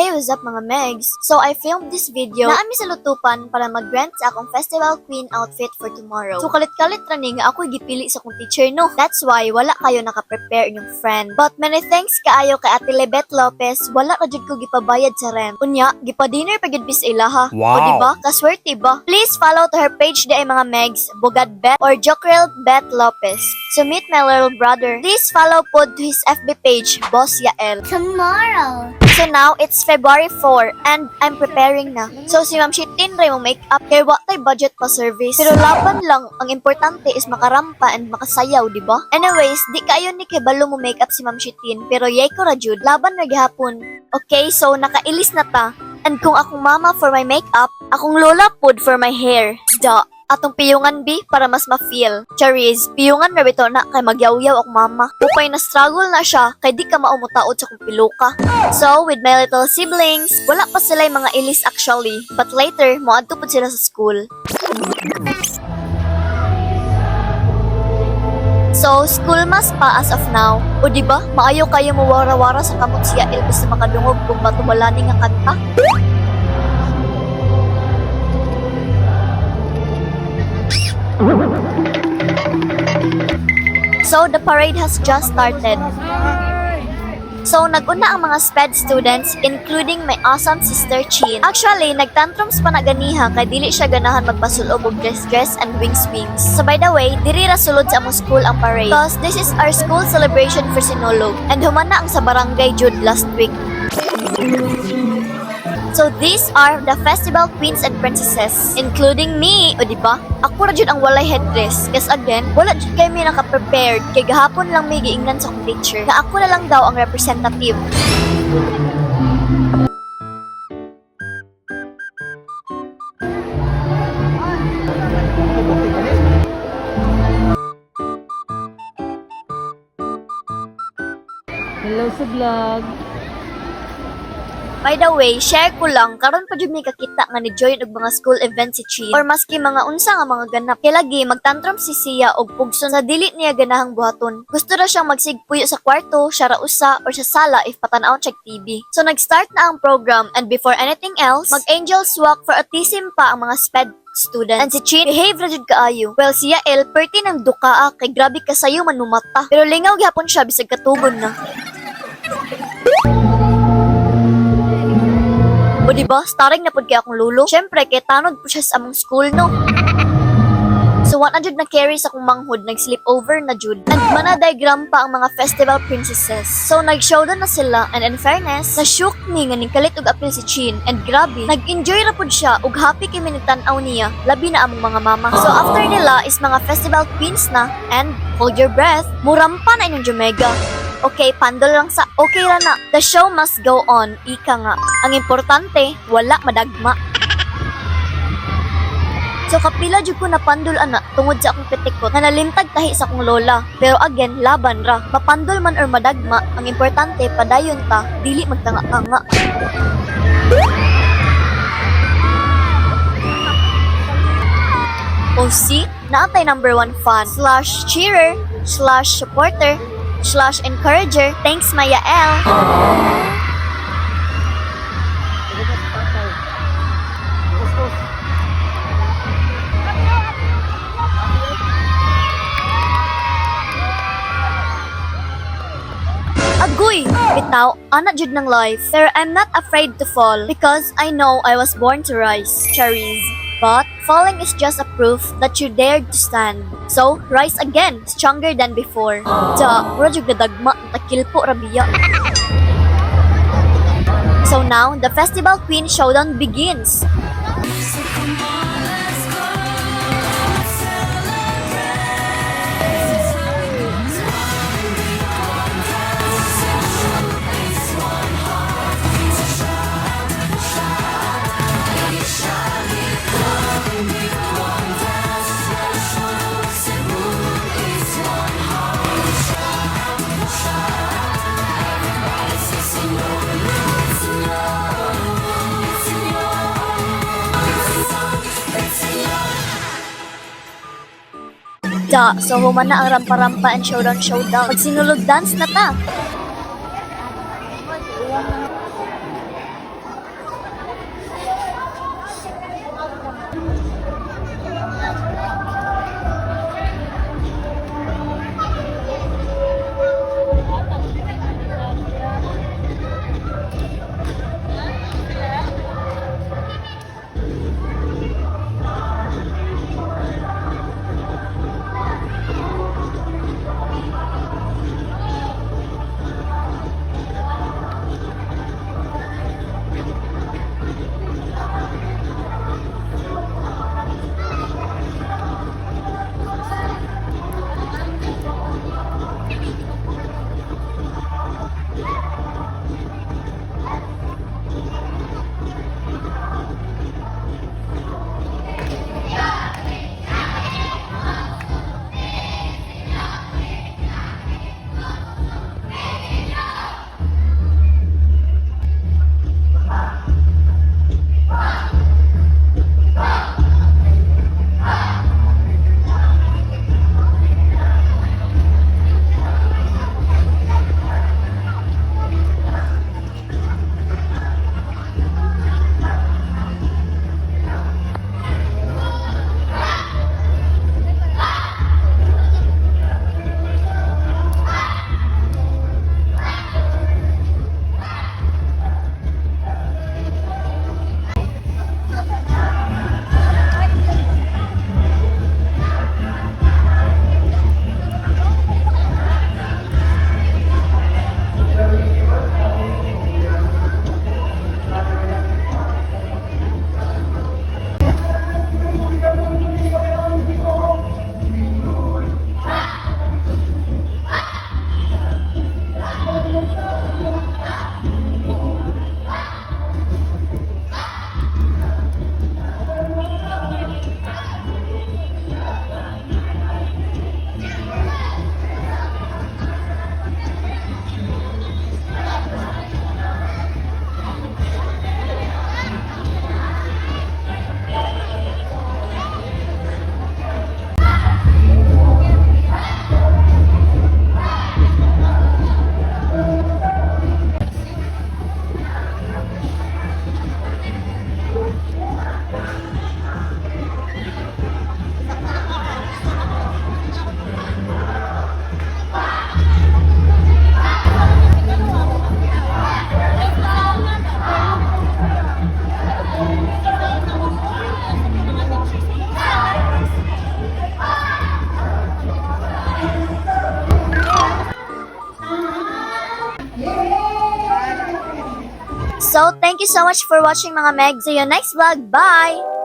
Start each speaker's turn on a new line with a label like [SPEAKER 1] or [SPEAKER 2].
[SPEAKER 1] Hey, what's up, mga Megs? So, I filmed this video naa mi sa Lutupan para mag-rent sa akong festival queen outfit for tomorrow. So, kalit-kalit ra ni nga ako gipili sa akong teacher, no? That's why wala kayo naka-prepare inyong friend. But many thanks kaayo kay Ate Lebet Lopez, wala ra jud ko gipabayad sa rent. Unya, gipa-dinner pa gyud mi sa ilaha.
[SPEAKER 2] Wow.
[SPEAKER 1] O diba? Kaswerte ba? Please follow to her page diay, mga Megs, Bugad Bet or Jokrel Bet Lopez. So meet my little brother. Please follow pod to his FB page, Boss Yael.
[SPEAKER 3] Tomorrow.
[SPEAKER 1] So now, it's February 4 and I'm preparing na. So si Ma'am Shitin ray mo make-up kay wa tay budget pa service. Pero laban lang, ang importante is makarampa and makasayaw, di ba? Anyways, di kayo ni kay balo mo make-up si Ma'am Shitin, pero yay ko ra jud, laban ra gihapon. Okay, so nakailis na ta. And kung akong mama for my makeup, akong lola pod for my hair. Da. Atong piyungan bi para mas ma-feel. Charis, piyungan ra bitaw na kay magyawyaw akong mama. Upay na struggle na siya kay di ka maumutaod sa kong piluka. So, with my little siblings, wala pa sila yung mga ilis actually. But later, moadto pod sila sa school. So, school mas pa as of now. O di ba, maayo kayo muwara-wara sa kamot siya ilbis na makadungog kung batubalani nga kanta. So, the parade has just started. So, nag-una ang mga SPED students, including my awesome sister Chin. Actually, nagtantrums pa na ganiha kay dili siya ganahan magpasulob og dress-dress and wings-wings. So, by the way, diri ra sulod sa among school ang parade. Cause this is our school celebration for Sinulog. And humana ang sa barangay jud last week. So these are the festival queens and princesses, including me, o di ba? Ako ra jud ang walay headdress. Kasi again, wala jud kay mi naka-prepared kay gahapon lang may giingnan sa akong teacher na ako na lang daw ang representative.
[SPEAKER 4] Hello sa vlog.
[SPEAKER 1] By the way, share ko lang, karon pa jud mi kakita nga ni join og mga school event si Chin or maski mga unsa nga mga ganap. Kay lagi magtantrum si Sia og pugson sa dili niya ganahang buhaton. Gusto ra siyang magsigpuyo sa kwarto, siya ra usa or sa sala if patan-awon siya TV. So nag-start na ang program and before anything else, mag-angels walk for autism pa ang mga SPED student. And si Chin, behave ra jud kaayo. Well, si Yael, perti ng dukaa kay grabe kasayo man mumata. Pero lingaw gihapon siya bisag katugon na. O di ba, starring na pud kay akong lulo. Syempre, kay tanod po siya sa among school, no? So 100 na carry sa akong manghod, nag-sleep over na jud. And manaday pa ang mga festival princesses. So nag-showdown na sila and in fairness, na-shook mi nga ning kalit og apil si Chin and grabe, nag-enjoy ra pud siya ug happy kay mi nagtan-aw niya, labi na among mga mama. So after nila is mga festival queens na and hold your breath, murampa na inyong Jomega. Okay, pandol lang sa okay ra na. The show must go on, ika nga. Ang importante, wala madagma. So kapila jud ko napandol ana tungod sa akong pitikot na nalimtag tahi sa akong lola. Pero again, laban ra. Mapandol man or madagma, ang importante padayon ta, dili magtanga-tanga. O see, naatay number one fan slash cheerer slash supporter slash encourager. Thanks, Maya L. Agoy! Bitaw, ana jud ng life. Pero I'm not afraid to fall because I know I was born to rise. Cherries. But falling is just a proof that you dared to stand. So, rise again, stronger than before. Da, mura jud nadagma, takilpo ra biya. So now, the Festival Queen Showdown begins. Da, so human na ang rampa-rampa and showdown showdown. Magsinulog dance na ta. So, thank you so much for watching, mga Meg. See you next vlog. Bye!